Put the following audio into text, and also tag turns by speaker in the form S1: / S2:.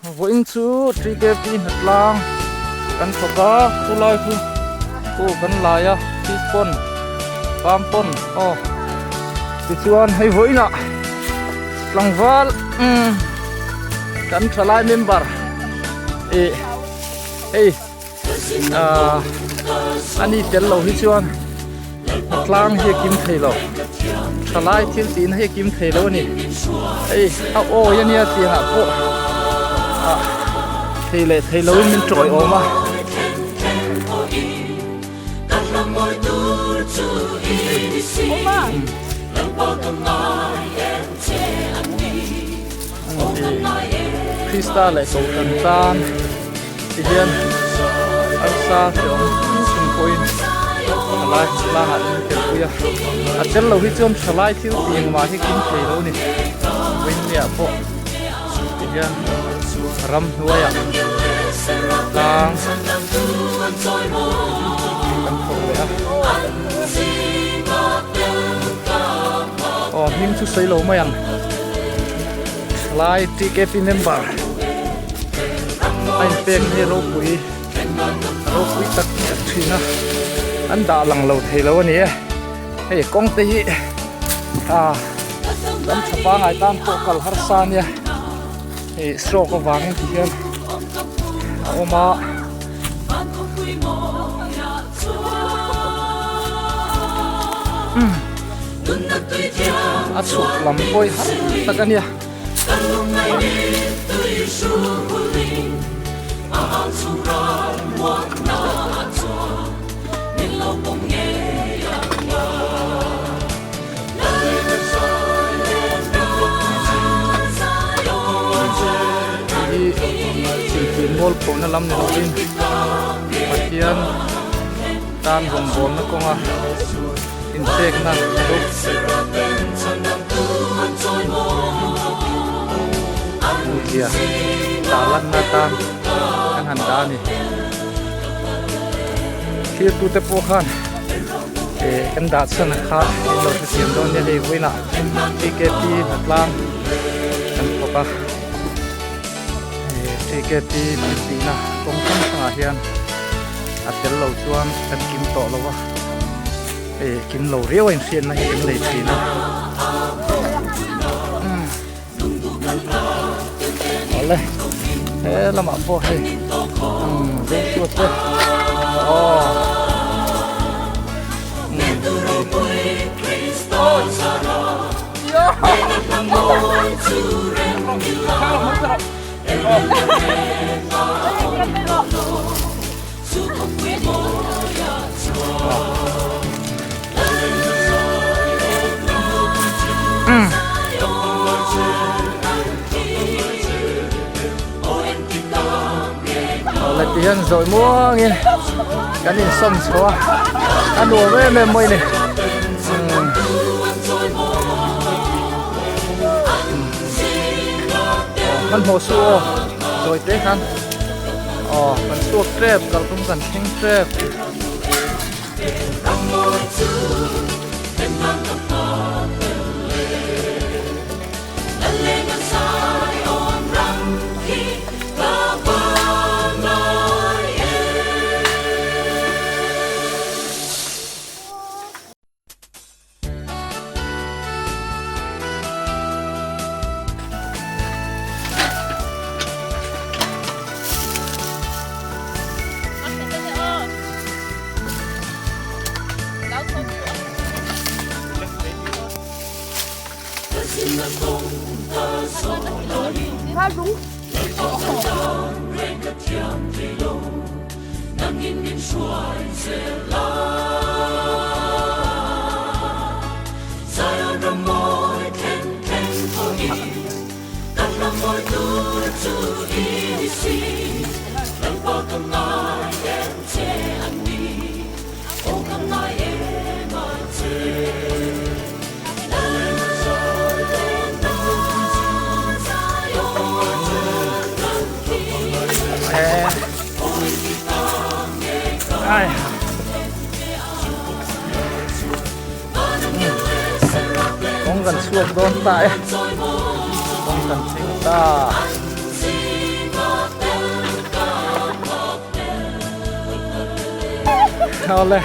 S1: Vawiin chu TKP hnatlang kan thawk a, khulai khu khu kan lai a fish pond farm pond aw tichuan hei vawiinah tlangval umm kan thalai member ih hei ahh ani tel lo hi chuan tlang hi a kim thei lo thalai thil tihna hi a kim thei lo a ni hei a awi a nia tiangah pawh ah thei leh thei loin min tawih awm a. Krista leh Kohhran tan ti hian arsa hreawm chung pawhin thalai tlangah in telpui a a tel lo hi chuan thalai thil tih engmah hi kim thei lo a ni vawiinniah pawh ti hian ramhnuaiah tlang kan thawk leh a aw hming chu sawi lo mai ang. Thalai TKP member a inpek hi ropui ropui tak tak thin a an dah lang lo thei lo a ni e hei kawng te hi ah ram tha pangai tan pawh kal harsa a nia hei stroke avangin ti hian a awm a. A chhuk lam pawi har tak a nia. Hei hi thingpui mual phona lam ni lovin Pathian tan rawngbawlna kawnga inpekna ropui tarlanna atan kan han dah a ni. Thirtute pawh khan eh kan dah chhan kha in lo hrethiam dawn nia hei vawiinah TKP hnatlang kan thawk a eh TKP thil tihna kawng hrang hrangah hian a tel lo chuan kan kim tawh lo a eh kim lo riau a inhriatna hi kan nei thin a awle he lamah pawh hei umm Joshua te aw Awle ti hian zawi muangin kan insawm chho a a nuam em em mai a ni hmanhmawh suh aw zawi te khan. Aw kan chhuak tep kalphung kan thleng tep. Kawng kan chhuak dawn ta e kawng kan thleng ta. Awle.